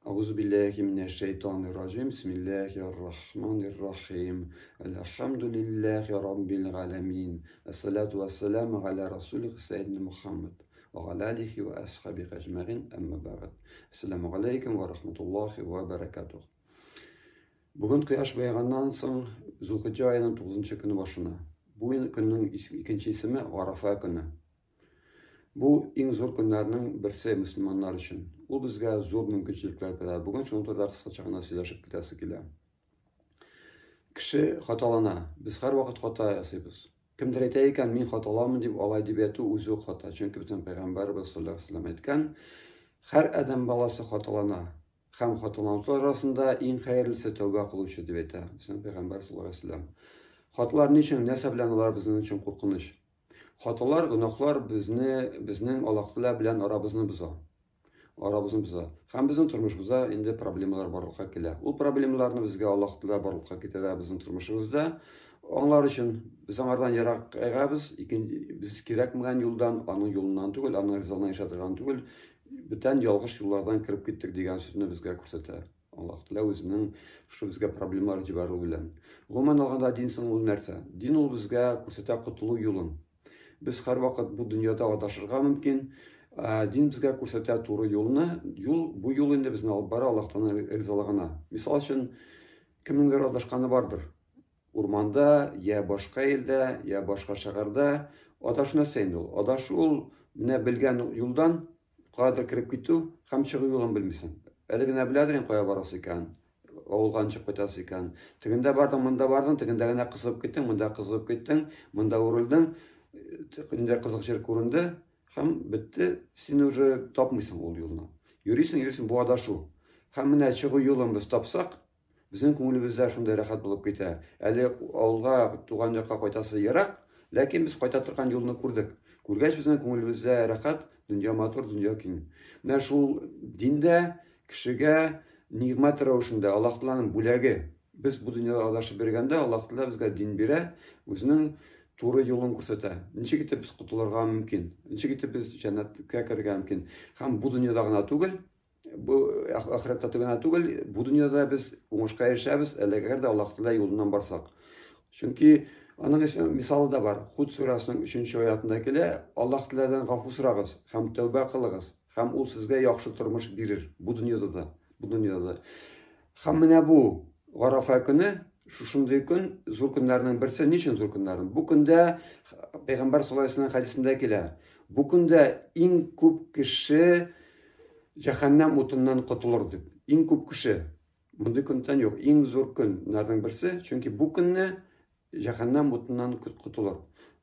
Әгъузу билләһи минәш шәйтанир раҗим. Бисмиллаһир рахманир рахим. Әлхәмдүлилләһи раббил галәмин. Әссалату вәссәламу галя расулих сәйдина Мухаммад ва галя алихи ва асхабихи әҗмәгин. Әмма бәгъд. Ассаламу алейкум ва рахматуллахи ва баракатух. Бүген кояш баеганнан соң Зулхиҗҗә аеның 9 көне башлана. Бу көннең икенче исеме Гарафа көне. Бу иң зур көннәрнең берсе мөселманнар өчен. Ул безгә зур мөмкинчелекләр бирә. Бүген шуның турында кыскача гына сөйләшеп китәсе килә. Кеше хаталана. Без һәрвакыт хата ясыйбыз. Кемдер әйтә икән, мин хаталамын дип, алай дип әйтү үзе үк хата. Чөнки безнең пәйгамбәрбез саллаллаһу алейһи вәсәлләм әйткән, һәр адәм баласы хаталана. Һәм хаталанучылар арасында иң хәерлесе тәүбә кылучы дип әйтә безнең пәйгамбәр саллаллаһу алейһи вәсәлләм. Хаталар ни өчен, нәрсә белән алар безнең өчен куркыныч? Хаталар, гөнаһлар безне, безнең Аллаһ Тәгалә белән арабызны боза. Арабызны боза. Һәм безнең тормышыбызда инде проблемалар барлыкка килә. Ул проблемаларны безгә Аллаһ Тәгалә барлыкка китерә безнең тормышыбызда. Аңлар өчен без аңардан ерак айгабыз, без кирәкмәгән юлдан, аның юлыннан түгел, аның ризалыгына ирешә торган түгел, бүтән ялгыш юллардан кереп киттек дигән сүзне безгә күрсәтә. Аллаһ Тәгалә үзенең шушы безгә проблемалар җибәрү белән. Гомумән алганда дин соң ул нәрсә? Дин ул безгә күрсәтә котылу юлын. Без һәрвакыт бу дөньяда адашырга мөмкин. Дин безгә күрсәтә туры юлны. Юл, бу юл инде безне алып бара Аллаһ Тәгаләнең ризалыгына. Мисал өчен, кемнеңдер адашканы бардыр. Урманда, я башка илдә, я башка шәһәрдә. Адашу нәрсә инде ул? Адашу ул менә белгән юлдан Каядыр кереп китү һәм чыгу юлын белмисең. Әле генә беләдер инде кая барасы икән, авылга ничек кайтасы икән. Тегендә бардың, монда бардың, тегендә генә кызыгып киттең, монда кызыгып киттең, монда үрелдең, ниндидер кызык җир күренде һәм бетте, син уже тапмыйсың ул юлны. Йөрисең, йөрисең, бу адашу. Һәм менә чыгу юлын без тапсак, Безнең күңелебездә шундый рәхәт булып китә. Әле авылга, туган якка кайтасы ерак, ләкин без кайта торган юлны күрдек. Күргәч, безнең күңелебездә рәхәт, дөнья матур, дөнья киң. Менә шул диндә кешегә нигъмәт рәвешендә Аллаһ Тәгаләнең бүләге. Без бу дөньяда адашып йөргәндә, Аллаһ Тәгалә безгә дин бирә, үзенең туры юлын күрсәтә. Ничек итеп без котылырга мөмкин? Ничек итеп без җәннәткә керергә мөмкин? Һәм бу дөньяда гына түгел, Бу ахирәттә генә түгел, бу дөньяда без уңышка ирешәбез, әгәр дә Аллаһ Тәгалә юлыннан барсак. Чөнки аның мисалы да бар. Худ сүрәсенең 3 аятында килә, Аллаһ Тәгаләдән гафу сорагыз һәм тәүбә кылыгыз, һәм ул сезгә яхшы тормыш бирер бу дөньяда да, бу дөньяда да. Һәм менә бу Гарафа көне, шушындый көн, зур көннәрнең берсе. Ни өчен зур көннәрнең? Бу көндә Пәйгамбәр саллаллаһу алейһи вәсәлләм хәдисендә килә. Бу көндә иң күп кеше җәһәннәм утыннан котылыр дип. Иң күп кеше. Мондый көндән юк. Иң зур көннәрнең берсе, чөнки бу көнне җәһәннәм утыннан котылыр.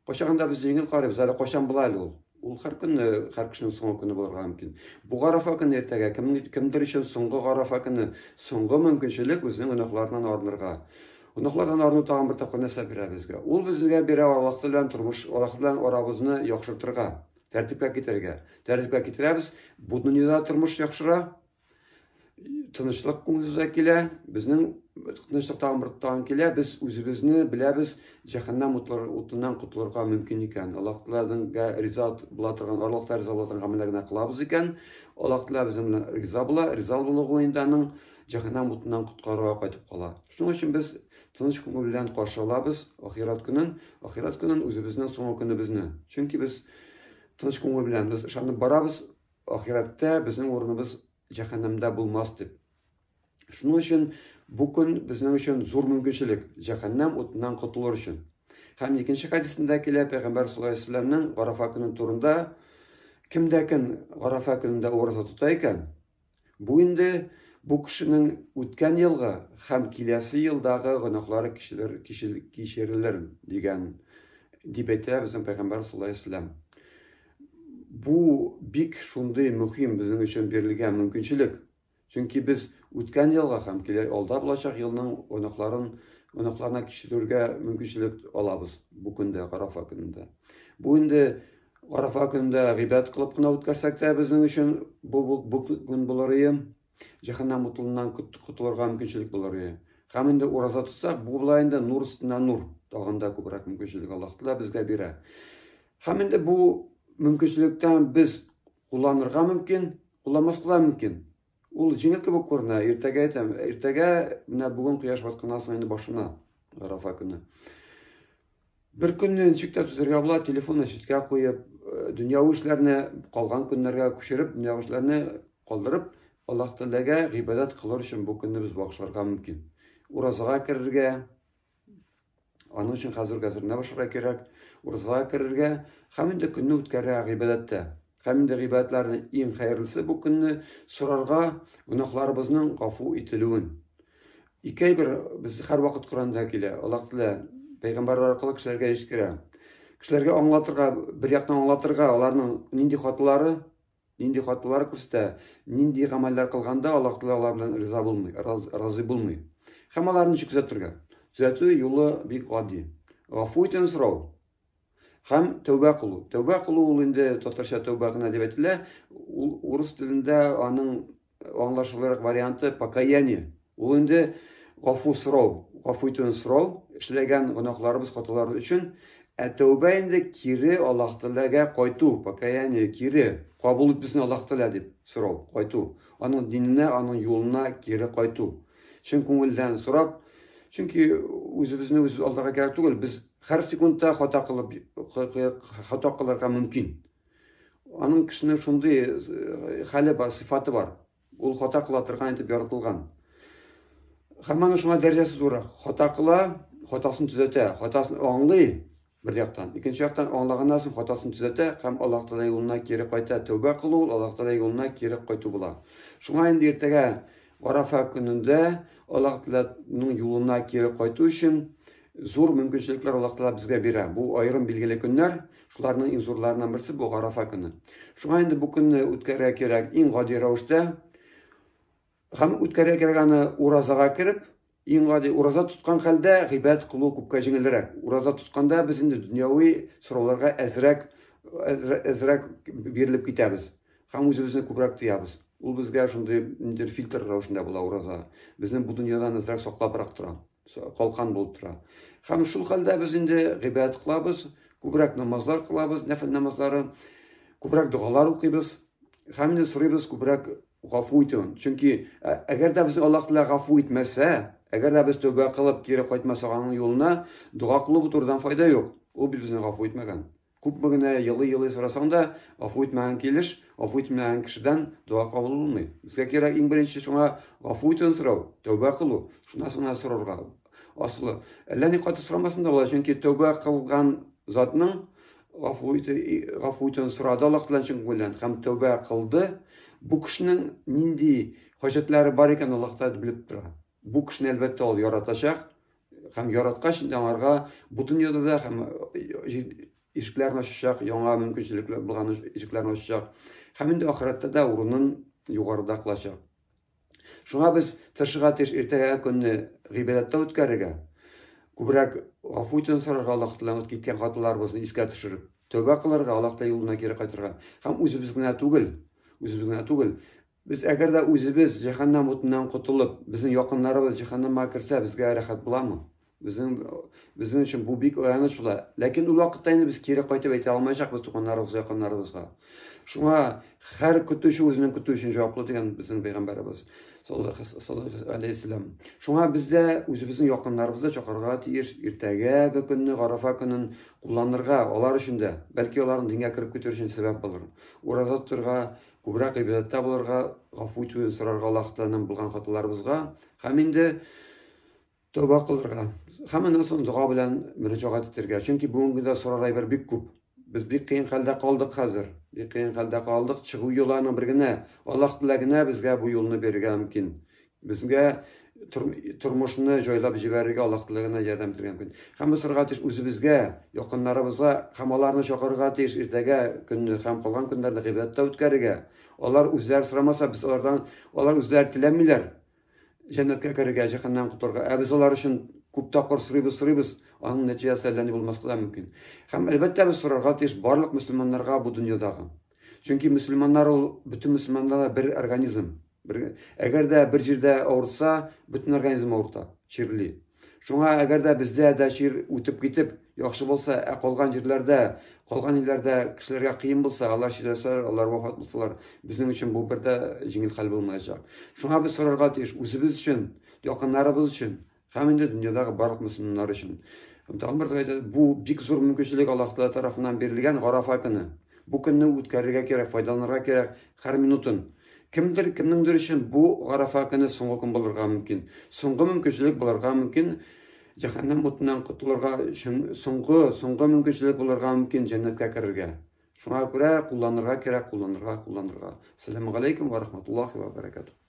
Кайчагында без җиңел карыйбыз, әле кайчан була әле ул? Ул һәр көнне, һәр кешенең соңгы көне булырга мөмкин. Бу Гарафа көне иртәгә, кем, кемдер өчен соңгы Гарафа көне, соңгы мөмкинчелек үзенең гөнаһларыннан арынырга. Гөнаһлардан арыну тагын бер тапкыр нәрсә бирә безгә? Ул безгә бирә Аллаһ белән тормыш, Аллаһ белән арабызны яхшыртырга, тәртипкә китерергә. Тәртипкә китерәбез, бу дөньяда тормыш яхшыра, тынычлык күңелебезгә килә, безнең тынычлык тагын бер тагын килә, без үзебезне беләбез, җәһәннәм утыннан котылырга мөмкин икән. Аллаһ Тәгаләгә риза була торган, Аллаһ Тәгалә риза була торган гамәлләр генә кылабыз икән, Аллаһ Тәгалә безнең белән риза була, риза булуы инде аның җәһәннәм утыннан коткаруга кайтып кала. Шуның өчен без тыныч күңел белән каршы алабыз ахирәт көнен, ахирәт көнен үзебезнең соңгы көнебезне. Чөнки без тыныч күңел белән без ышанып барабыз, Ахирәттә безнең урыныбыз җәһәннәмдә булмас дип. Шуның өчен бу көн безнең өчен зур мөмкинчелек, җәһәннәм утыннан котылыр өчен. Һәм икенче хәдисендә килә Пәйгамбәр саллаллаһу алейһи вәсәлләмнең Гарафа көне турында, кемдә кем Гарафа көнендә ураза тота икән, бу инде бу кешенең үткән елгы һәм киләсе елдагы гөнаһлары кичерелер дигән дип әйтә безнең Пәйгамбәр саллаллаһу алейһи вәсәлләм. Бу бик шундый мөһим безнең өчен бирелгән мөмкинчелек. Чөнки без үткән елга һәм килә алда булачак елның гөнаһларын гөнаһларына кичерергә мөмкинчелек алабыз бу көндә, Гарафа көнендә. Бу инде Гарафа көнендә гыйбадәт кылып кына үткәрсәк тә безнең өчен бу, бу, бу көн булыр иде. Җәһәннәм утыннан котылырга мөмкинчелек булыр иде. Һәм инде ураза тотсак, бу була инде нур өстенә нур. Тагын да күбрәк мөмкинчелек Аллаһ Тәгалә безгә бирә. Һәм инде бу мөмкинчелектән без кулланырга мөмкин, кулланмаска да мөмкин. Ул җиңел кебек күренә, иртәгә әйтәм, иртәгә менә бүген кояш батканнан соң инде башлана Гарафа көне. Бер көнне ничек тә түзәргә була, телефонны читкә куеп, дөньяви эшләрне калган көннәргә күчереп, дөньяви эшләрне калдырып, Аллаһ Тәгаләгә гыйбадәт кылыр өчен бу көнне без багышларга мөмкин. Уразага керергә, аның өчен хәзер үк әзерләнә башларга кирәк, уразага керергә һәм инде көнне үткәрергә гыйбадәттә. Һәм инде гыйбадәтләрнең иң хәерлесе бу көнне сорарга гөнаһларыбызның гафу ителүен. Ике әйбер без һәрвакыт Коръәндә килә. Аллаһ Тәгалә пәйгамбәрләр аркылы кешеләргә җиткерә. Кешеләргә аңлатырга, бер яктан аңлатырга аларның нинди хаталары, нинди хаталар күрсәтә, нинди гамәлләр кылганда Аллаһ Тәгалә алар белән риза булмый, разый булмый. Һәм аларны ничек төзәтергә? Төзәтү юлы бик гади. Гафу итүне сорау һәм тәүбә кылу. Тәүбә кылу ул инде татарча тәүбә генә дип әйтелә. Ул урыс телендә аның аңлашылырак варианты покаяние. Ул инде гафу сорау, гафу итүне сорау, эшләгән гөнаһларыбыз, хаталарыбыз өчен. Ә тәүбә инде кире Аллаһ Тәгаләгә кайту, покаяние, кире, кабул ит безне Аллаһ Тәгалә дип сорау, кайту. Аның диненә, аның юлына кире кайту. Чын күңелдән сорап, чөнки үзебезне үзебез алдарга кирәк түгел, без һәр секундта хата кылып, хата кылырга мөмкин. Аның кешенең шундый хәле бар, сыйфаты бар. Ул хата кыла торган итеп яратылган. Һәм аның шуңа дәрәҗәсе зуррак. Хата кыла, хатасын төзәтә, хатасын аңлый бер яктан. Икенче яктан аңлаганнан соң хатасын төзәтә һәм Аллаһ Тәгалә юлына кире кайта. Тәүбә кылу ул Аллаһ Тәгалә юлына кире кайту була. Шуңа инде иртәгә Арафа көнендә Аллаһ Тәгаләнең юлына кире кайту өчен зур мөмкинчелекләр Аллаһ Тәгалә безгә бирә. Бу аерым билгеле көннәр, шуларның иң зурларыннан берсе бу Гарафа көне. Шуңа инде бу көнне үткәрергә кирәк иң гади рәвештә. Һәм үткәрергә кирәк аны уразага кереп, иң гади ураза тоткан хәлдә гыйбадәт кылу күпкә җиңелрәк. Ураза тотканда без инде дөньяви сорауларга әзрәк әзрәк бирелеп китәбез. Һәм үзебезне күбрәк тыябыз. Ул безгә шундый ниндидер фильтр рәвешендә була ураза. Безне бу дөньядан әзрәк саклабрак тора. Калкан булып тора. Һәм шул хәлдә без инде гыйбадәт кылабыз, күбрәк намазлар кылабыз, нәфел намазлары, күбрәк догалар укыйбыз. Һәм инде сорыйбыз күбрәк гафу итүен. Чөнки әгәр дә безне Аллаһ Тәгалә гафу итмәсә, әгәр дә без тәүбә кылып кире кайтмасак аның юлына, дога кылу бу турыдан файда юк. Ул бит безне гафу итмәгән. Күпме генә елый-елый сорасаң да, гафу итмәгән килеш, гафу итмәгән кешедән дога кабул булмый. Безгә кирәк иң беренче шуңа гафу итүен сорау, тәүбә кылу, шуннан соң гына сорарга. Асылы, әллә ни каты сорамасын да була, чөнки тәүбә кылган затның гафу итү, гафу итүен сорады Аллаһ белән чын күңелдән һәм тәүбә кылды. Бу кешенең нинди хаҗәтләре бар икән Аллаһ Тәгалә белеп тора. Бу кешене әлбәттә ул яратачак, Һәм яраткач инде аңарга бу дөньяда да һәм ишекләрне ачачак, яңа мөмкинчелекләр булган ишекләрне ачачак. Һәм инде ахирәттә дә урынын югарыда кылачак. Шуңа без тырышырга тиеш иртәгә көнне гыйбадәттә үткәрергә, күбрәк гафу итүне сорарга Аллаһ Тәгаләдән киткән хаталарыбызны искә төшереп, тәүбә кылырга, Аллаһ Тәгалә юлына кире кайтырга. Һәм үзебез генә түгел, үзебез генә түгел, без әгәр дә үзебез җәһәннәм утыннан котылып, безнең якыннарыбыз җәһәннәмгә керсә, безгә рәхәт буламы? Безнең безнең өчен бу бик аяныч була. Ләкин ул вакытта инде без кире кайтып әйтә алмаячакбыз туганнарыбызга, якыннарыбызга. Шуңа һәр көтүче үзенең көтүе өчен җаваплы дигән безнең пәйгамбәребез саллаллаһу алейһи Шуңа без дә үзебезнең якыннарыбызны чакырырга тиеш, иртәгәге көнне, Гарафа көнен кулланырга, алар өчен дә, бәлки аларның дингә кереп китү өчен сәбәп булыр. Ураза тотырга, Күбрәк гыйбадәттә булырга, гафу итүен сорарга Аллаһ Тәгаләдән булган хаталарыбызга һәм инде тәүбә кылырга. Һәм аннан соң дога белән мөрәҗәгать итәргә. Чөнки бүгенге көндә сорар әйбер бик күп. Без бик кыен хәлдә калдык хәзер. Бик кыен хәлдә калдык. Чыгу юлы аның бер генә. Аллаһ Тәгалә генә безгә бу юлны бирергә мөмкин. Безгә тормышны җайлап җибәрергә Аллаһ Тәгалә генә ярдәм итәргә мөмкин. Һәм без сорарга тиеш үзебезгә, якыннарыбызга һәм аларны чакырырга тиеш иртәгә көнне һәм калган көннәрне гыйбадәттә үткәрергә. Алар үзләре сорамаса, без алардан, алар үзләре теләмиләр җәннәткә керергә, җәһәннәмнән котылырга. Ә без алар өчен күп тапкыр сорыйбыз, сорыйбыз, аның нәтиҗәсе әллә ни булмаска да мөмкин. Һәм әлбәттә без сорарга тиеш барлык мөселманнарга бу дөньядагы. Чөнки мөселманнар ул бөтен мөселманнар да бер организм. Бер, әгәр дә бер җирдә авыртса, бөтен организм авырта, чирли. Шуңа әгәр дә бездә дә чир үтеп китеп, яхшы булса, ә калган җирләрдә, калган илләрдә кешеләргә кыен булса, алар чирләсәләр, алар вафат булсалар, безнең өчен бу бер дә җиңел хәл булмаячак. Шуңа без сорарга тиеш үзебез өчен, якыннарыбыз өчен һәм инде дөньядагы барлык мөселманнар өчен. Һәм тагын бер әйтә, бу бик зур мөмкинчелек Аллаһ Тәгалә тарафыннан бирелгән Гарафа көне. Бу көнне үткәрергә кирәк, файдаланырга кирәк һәр минутын. Кемдер, кемнеңдер өчен бу Гарафа көне соңгы көн булырга мөмкин. Соңгы мөмкинчелек булырга мөмкин. Җәһәннәм утыннан котылырга өчен соңгы, соңгы мөмкинчелек булырга мөмкин җәннәткә керергә. Шуңа күрә кулланырга кирәк, кулланырга, кулланырга. Ассаламу алейкум ва рахматуллахи ва баракатух.